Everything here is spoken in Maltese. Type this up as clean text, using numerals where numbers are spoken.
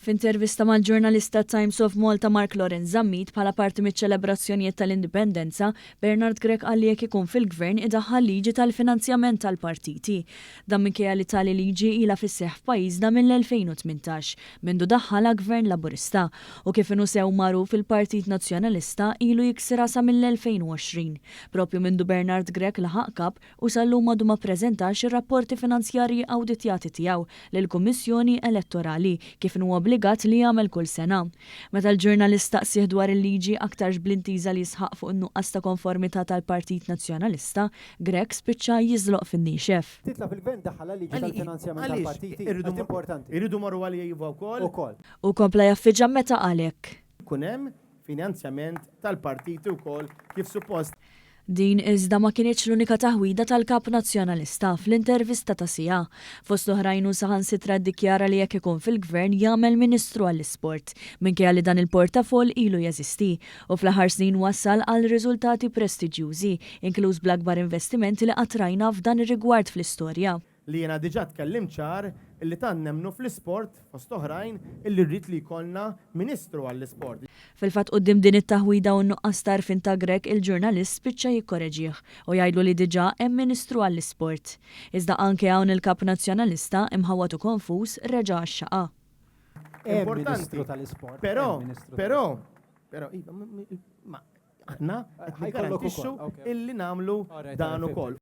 F'intervista mal-ġurnalist ta' Times of Malta Mark Laurence Zammit bħala parti miċ-ċelebrazzjonijiet tal-Indipendenza, Bernard Grech qal li jekk ikun fil-Gvern idaħħal liġi tal-finanzjament tal-partiti. Dan minkejja li tali liġi ilha fis-seħħ f'pajjiżna mill-2018, mindu daħħalha Gvern Laburista. U kif inhu sew magħruf il-Partit Nazzjonalista ilu jiksirha sa mill-2020. Proprju mindu Bernard Grech laħaq Kap, u sal-lum għadu ma ppreżentax ir-rapporti finanzjarji awditjati tiegħu lill-Kummissjoni Elettorali, kif inhu obbligat li jagħmel kull sena. Meta l-ġurnalist staqsieh dwar il-liġi, aktarx bl-intiża li jisħaq fuq in-nuqqas ta' konformità tal-Partit Nazzjonalista, Grech spiċċa jiżloq fin-niexef. Titla' fil-Gvern daħħalha l-liġi tal-finanzjament tal-partiti. Għax importanti. Irridu mmorru għaliha iva wkoll. Ukoll. Hu kompla jgħaffiġha meta qal hekk. Ikun hemm finanzjament tal-partiti wkoll kif suppost. Din iżda ma kinitx l-unika taħwida tal-Kap Nazzjonalista fl-intervista ta' siegħa. Fost oħrajn hu saħansitra ddikjara li jekk ikun fil-Gvern jagħmel Ministru għall-Isport, minkejja li dan il-portafoll ilu jeżisti u fl-aħħar snin wassal għal riżultati prestiġjużi, inkluż bl-akbar investimenti li qatt rajna f'dan ir-rigward fl-istorja. Li jiena diġà tkellimt ċar illi tant nemmnu fl-isport, fost oħrajn, illi rrid li jkollna Ministru għall-Isport. Fil-fatt quddiem din it-taħwida u n-nuqqas ta' għarfien ta' Grech il-ġurnalist spiċċa jikkoreġih u jgħidlu li diġà hemm Ministru għall-Isport. Iżda anke hawn il-Kap Nazzjonalista, imħawwad u konfuż, reġa' għaxxaqha. Hemm Importanti. Ministru tal-Isport. Però, hemm Ministru però, tal-Isport. però, iva, ma aħna qed Ħa jkollok niggarantixxu ukoll, ok. illi nagħmlu Alright, dan alright, ukoll.